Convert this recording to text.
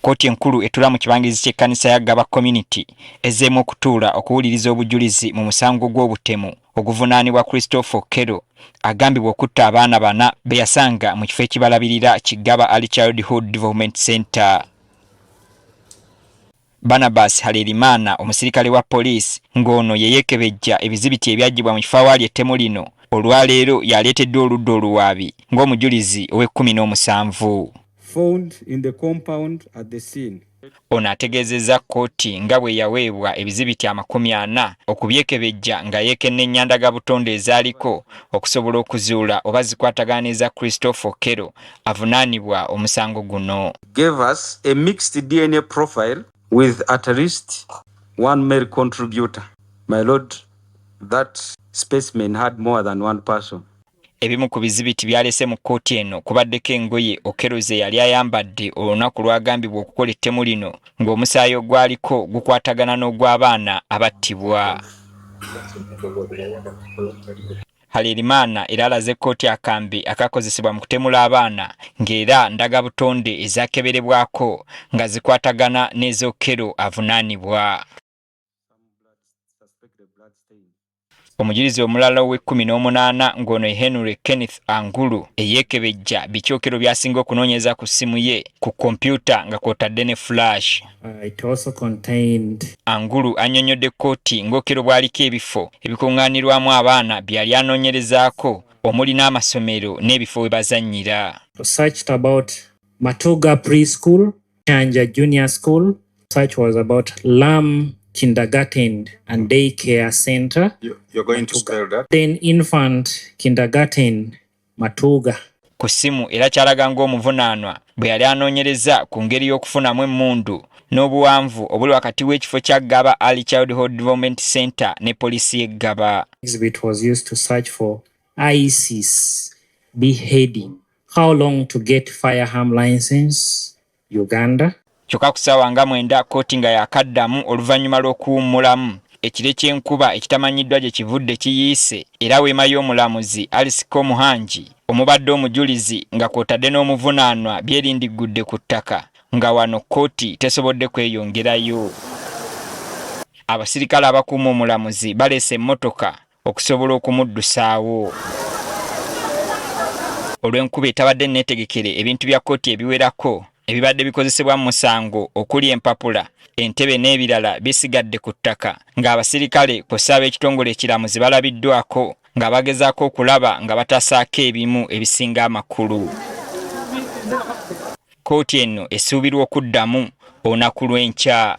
Kkooti enkulu etuula mu kibangirizi ky'ekkanisa ya Gaba Community ezzeemu okutuula okuwuliriza obujulizi mu musango gw'obutemu oguvunaanibwa Christopher Okello agambibwa okutta abaana bana be yasanga mu kifo ekibalabirira ki Gaba Early Childhood Development Center. Barnabas Harerimana omusirikale wa poliisi ng'ono ye yeekebejja ebizibiti ebyaggyibwa mu kifo awaali ettemu lino olwaleero y'aleeteddwa oludda oluwaabi ng'omujulizi ow'ekkumi n'omusanvu. Found in the compound at the scene. Ono ategeezezza kkooti nga bwe yaweebwa ebizibiti 40 okubyekebejja nga yeekenneenya ndagabutonde ezaaliko okusobola okuzuula oba zikwatagana n'eza Christopher Okello avunaanibwa omusango guno. Gave us a mixed DNA profile with at least one male contributor. My lord, that specimen had more than one person. Ebimu ku bizibiti by'alese mu kkooti eno kubaddeko engoye Okello ze yali ayambadde olunaku lw'agambibwa okukola ettemu lino ng'omusaayi ogwaliko gukwatagana n'ogw'abaana abattibwa. Harerimana era alaze kkooti akambe akakozesebwa mu kutemula abaana ng'era ndagabutonde ezakeberebwako nga zikwatagana n'ez'Okello avunaanibwa. Omujulizi omulala ow'ekkumi n'omunaana ng'ono ye Henry Kenneth Angulu eyeekebejja biki Okello by'asinga okunoonyeza ku ssimu ye ku kompyuta nga kw'otadde ne flash. It also contained Angulu annyonnyodde kkooti ng'Okello bw'aliko ebifo ebikuŋŋaanirwamu abaana bye yali anoonyerezaako omuli n'amasomero n'ebifo we bazannyira. Searched about Matuga Preschool, Chanja Junior School. Search was about Lam Kindergarten and Daycare Center. You're going to spell that? Then Infant Kindergarten, Matuga. Ku ssimu era kyalaga ng'omuvunaanwa bwe yali anoonyereza ku ngeri y'okufunamu emmundu n'obuwanvu obuli wakati w'ekifo kya Gaba Early Childhood Development Center ne poliisi y'e Gaba. Exhibit was used to search for ISIS beheading. How long to get firearm license, Uganda. Kyokka ku ssaawa nga 9 kkooti nga yaakaddamu oluvannyuma lw'okuwummulamu ekire ky'enkuba ekitamanyiddwa gye kivudde kiyiise era weema y'omulamuzi Alice Komuhangi omubadde omujulizi nga kw'otadde n'omuvunaanwa byerindiggudde ku ttaka nga wano kkooti tesobodde kweyongerayo. Abasirikale abakuuma omulamuzi baleese emmotoka okusobola okumuddusaawo. Olw'enkuba etabadde neetegekere ebintu bya kkooti ebiwerako ebibadde bikozesebwa mu musango okuli empapula, entebe n'ebirala bisigadde ku ttaka ng'abasirikale kw'ossa ab'ekitongole ekiramuzi balabiddwako nga bagezaako okulaba nga batasaako ebimu ebisinga amakulu. Kkooti eno esuubirwa okuddamu olunaku lw'enkya.